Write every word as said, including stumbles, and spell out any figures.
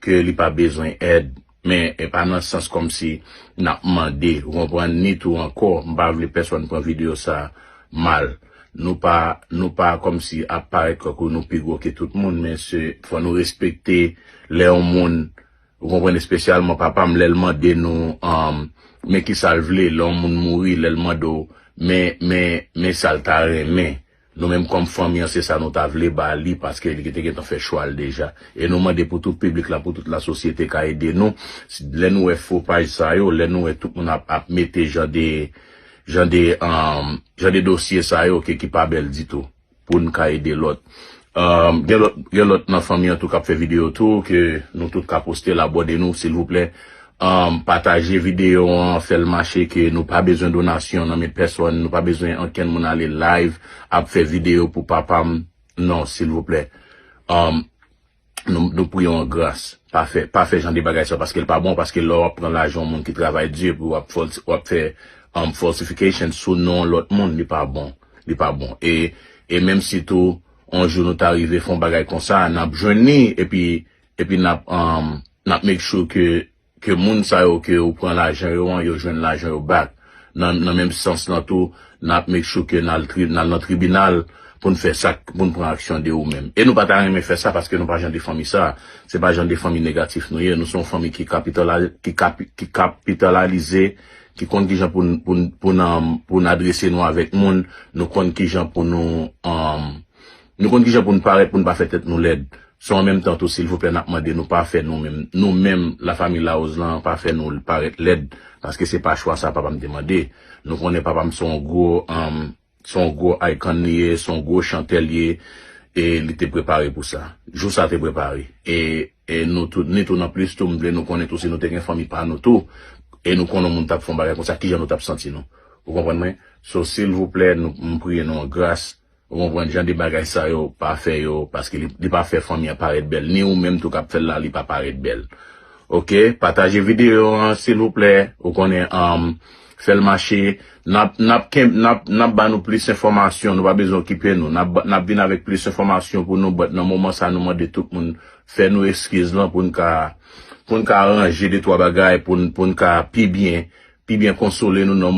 ke li pa bezwen èd, men e pa nan sans kòmsi n ap mande, ou konprann, ni tou ankò, m pa vle pèsonn pran videyo sa mal. Nou pa, nou pa kòmsi ap parèt kòk nou pi gwo ke tout moun, men se, fò nou respekte lè yon moun, ou konprann, espesyalman papa m, lè l mande nou, um, men ki sa l vle, lè yon moun mouri, lè l mande w, men, men, men sa l ta renmen. Nou menm kòm fanmi an, se sa nou ta vle ba li, paske li te gentan fè chwa l deja. E nou mande pou tout piblik la, pou tout lasosyete ka ede nou. Lè nou wè fo paj sa yo, lè nou wè tout moun ap, ap mete jan de, jan de, um, jan de dosye sa yo ke, ki pa bèl ditou, pou n ka ede lòt. Um, gen lòt, gen lòt nan fanmi an tou k ap fè videyo tou, ke nou tout ka poste l, abòne nou, silvouplè. Um, pataje videyo an, fè l mache, ke nou pa bezwen donasyon nan men pèsonn, nou pa bezwen ankenn moun ale live ap fè videyo pou papa m. Non, silvouplè. Um, nou, nou priye w an gras. Pa fè, pa fè jan de bagay sa, paske l pa bon, paske lè w ap pran lajan yon moun ki travay di, epi w ap fòl-, w ap fè, um, falsification sou non lòt moun, li pa bon. Li pa bon. E, e menm si tou, yon jou nou ta rive fè yon bagay konsa, n ap jwenn li, epi, epi n ap, um, n ap make sure ke, ke moun sa yo ke ou pran lajan yo an, yo jwenn lajan yo back. Nan, nan menm sans lan tou, n ap make sure ke n al tri-, n al nan tribinal pou n fè sa, pou n pran aksyon de ou menm. E nou pa ta renmen fè sa paske nou pa jan de fanmi sa. Se pa jan de fanmi negatif nou ye. Nou se yon fanmi ki kapitala-, ki kapi-, ki kapitalalize, ki konn kijan pou n, pou n, pou n, um, pou n adrese nou avèk moun. Nou konn kijan pou nou, um, nou konn kijan pou n parèt, pou n pa fè tèt nou lèd. San an menm tan tou, silvouplè, n ap mande nou pa fè nou menm, nou menm, lafanmi Larose lan, pa fè nou parèt lèd, paske se pa chwa sa papa m te mande. Nou konnen papa m se yon gwo, um, se yon gwo icon li ye, se yon gwo chantè li ye, e li te prepare pou sa. Jou sa te prepare. E, e nou tout, ni tou nan plis tou, m vle nou konnen tou, si nou te gen fanmi pa nou tou, e nou konnen yon moun t ap fè yon bagay konsa, kijan nou t ap santi nou? Ou konprann mwen? So, silvouplè, nou, m priye nou an gras, ou konprann, jan de bagay sa yo, pa fè yo, paske li, li pa fè fanmi an parèt bèl. Ni ou menm tou k ap fè l la, li pa parèt bèl. Oke, pataje videyo an, silvouplè. Ou konnen, um, fè l mache. N ap, n ap kenb-, n ap, n ap ba nou plis enfòmasyon, nou pa bezwen okipe nou. N ap, n ap vin avèk plis enfòmasyon pou nou, but nan moman sa, nou mande tout moun fè nou eskiz lan pou n ka, pou n ka ranje de twa bagay, pou n, pou n ka pi byen, pi byen konsole nou nan